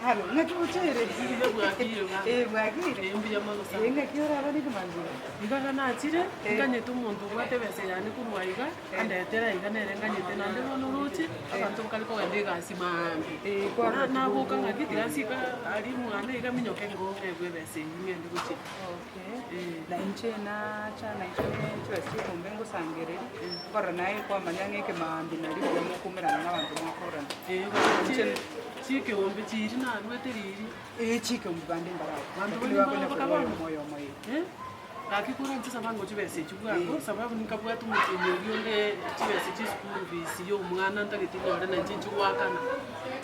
Aro, ng'aki bochere? Mbuya bwakire baba. Eh, bwakire. Eh, mbuya mono sana. Eh, ng'aki oraba nekemambia? Iga iga nachire, nganyete omonto obwate ebesa yane korwa iga, andetere aiga nere nganyete naende bono oroche, abanto nkare kogenda egasi maambia. Eh, kwa- Na- naboka ng'aki tiga nsike aria mwane iga minyoke ngong'egwe ebesa eywo ng'ende gochia. Okay. Eh. Na inche nacha nainche chibesa chikombe ngosangereria, nkorora naye kwamanya ng'a ekemaambia nario buya mokomerana na abanto mwakorana. Eh, Inche- chikeombe chiria narwete riria. Ee, chikeombe bande mbarabwo, Banto lakini bande bakonya mbarabwo korwa bakabana. oyomo oyomo ee. Eh, gaki kore inche sabango chibesa echio bwango, sababu ninkabwate omotienyi oria onde chibesa chia eschool fees ya omwana ntagete nyore na inche nchigoakana,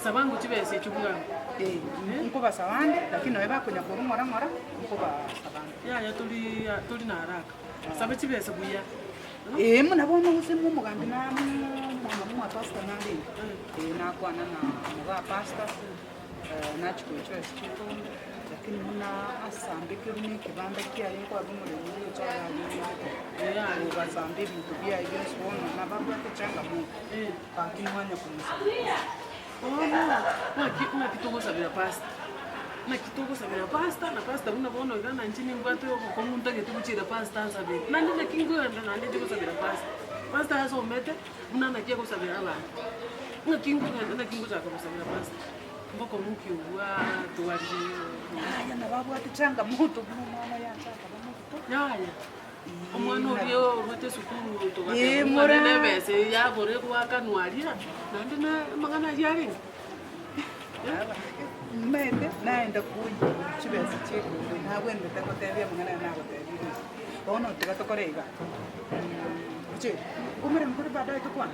sabango chibesa echio bwango. Ee, nkobasaba ande, lakini nonye bakonya korwa ng'ora ng'ora, nkobasaba ande. Yaya tori tori na haraka, saba chibesa buya. Ee, buna bono gose momogambi na mama mwa pastor narenge, ee nakwana na moga pastor, nachia gochia ase chikombe, lakini buna asambekerwe na ekebanda kiaye nkoaba omoremo ogocha orarenge ogasamba ebinto biaye bionsi bono nababwate changamoto, gaki mwanya komosabera. Bono naki naki togosabera pastor, naki togosabera pastor na pastor buna bono iga na inche nimbwate obokong'u ntagete gochiera pastor ansabere, naende naki nkoenda naende inche gosabera pastor, pastor asomete buna naki agosabera abanto, ng'aki nkogenda naki ngochaka gosabera pastor, mbokong'u ki obwaa twarire. Yaya nababwate changamoto buna omwana oyo achaka morito. Yaya. Omwana oria orwete esukuru Ee, togateba ng'a mora. nere ebesa eye yabora egoakanwa aria, naende na amang'ana ayio arenge. Omanyete naenda koyia chibesa chia ekeombe nabwenerete gotebia amang'ana aya nagotebirie iga. Bono tiga tokore iga, inche nkomorembe nkore baadaye tokwane.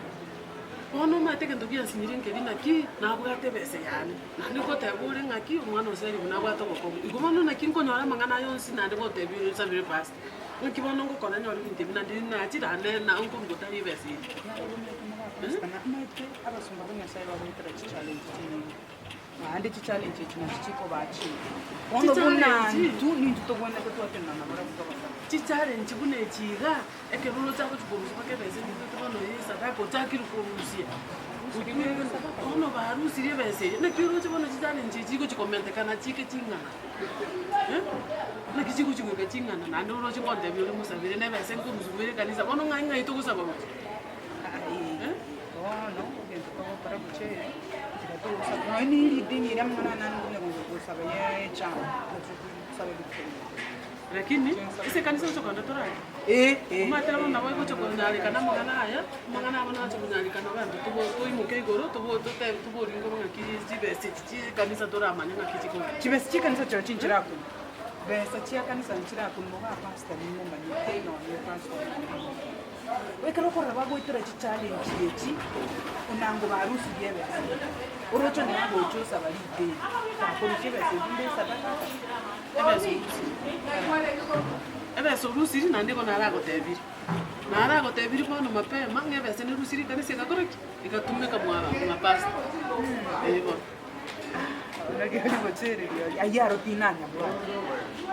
Bono omanyete egento giansinyire nkeri naki, nabwate ebesa yane, naende ngoteba ore ng'aki omwana o Seribu nabwate obokong'u. Igo bono naki nkonyora amang'ana aya onsi naende gotebia oyo nsabere pastor. Naki bono ngokora nyore ebinto ebi naende nachire ande na nkorwa gotari ebesa eye. Omanyete abasomba ba Nyasaye bagoetera chichallenge chinyinge, naende chichallenge echi nachi chikobaa chinka. Bono buna Chichallenge? intwe nintwe tobwenerete twatenena nabarabwo tobasaba. Chichallenge buna echi iga, ekero oroche agochi korusia mpaka ebesa ebwate bono eye esadaka ochakire korusia, bono barusirie ebesa eye, naki oroche bono chichallenge echi chigochi komentekana chike ching'ana eh, naki chigochi goika ching'ana naende oroche ngontebia ore mosabere na ebesa nkorusia bwa ekanisa, bono ng'ai ng'ai togosaba gochia eh. Bono egento togokora gochia ere, tiga togosaba nonye na eridini eria amang'ana aya nare ngonya gosaba ya echama, gosaba ebinto. Lakini, ase ekanisa gocha kogenda torari, Eh, eh. omanyete bono nabo egocha konyarekana amang'ana aya, amang'ana abo nache konyarekana abanto tobo toimoke igoro tobo tote toborie nkoro ng'aki chibesa echi chia ekanisa toramanye ng'aki chikogenda. Chibesa chia ekanisa chirochio nchirakunwa, besa chia kanisa nchirakunwa iga pastor nimomanyete nonye pastor nimomanyete. Ekero okorora bagoetera chichallenge echi, onango barusirie ebesa, oroche onye agocha osaba riteni, takorusia ebesa eywo rinde esadaka akaba. Ebesa orusirie, ebesa orusirie naende igo naro agotebirie, naro agotebirie bono mapema ng'a ebesa nerusirie ekanisa egakora ki? Egatumeka mwa mwa pastor, eh bono. Ayio aro tinanyabwate.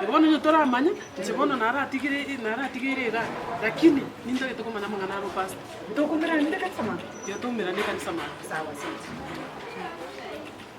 Igo bono onye toramanye, inche bono naratigire naratigeire igaa, lakini nintagete komanya amang'ana aro pastor. Tokomerana nde kanisa mambia? Tiga toumerane ekanisa mambia. Sawa sawa.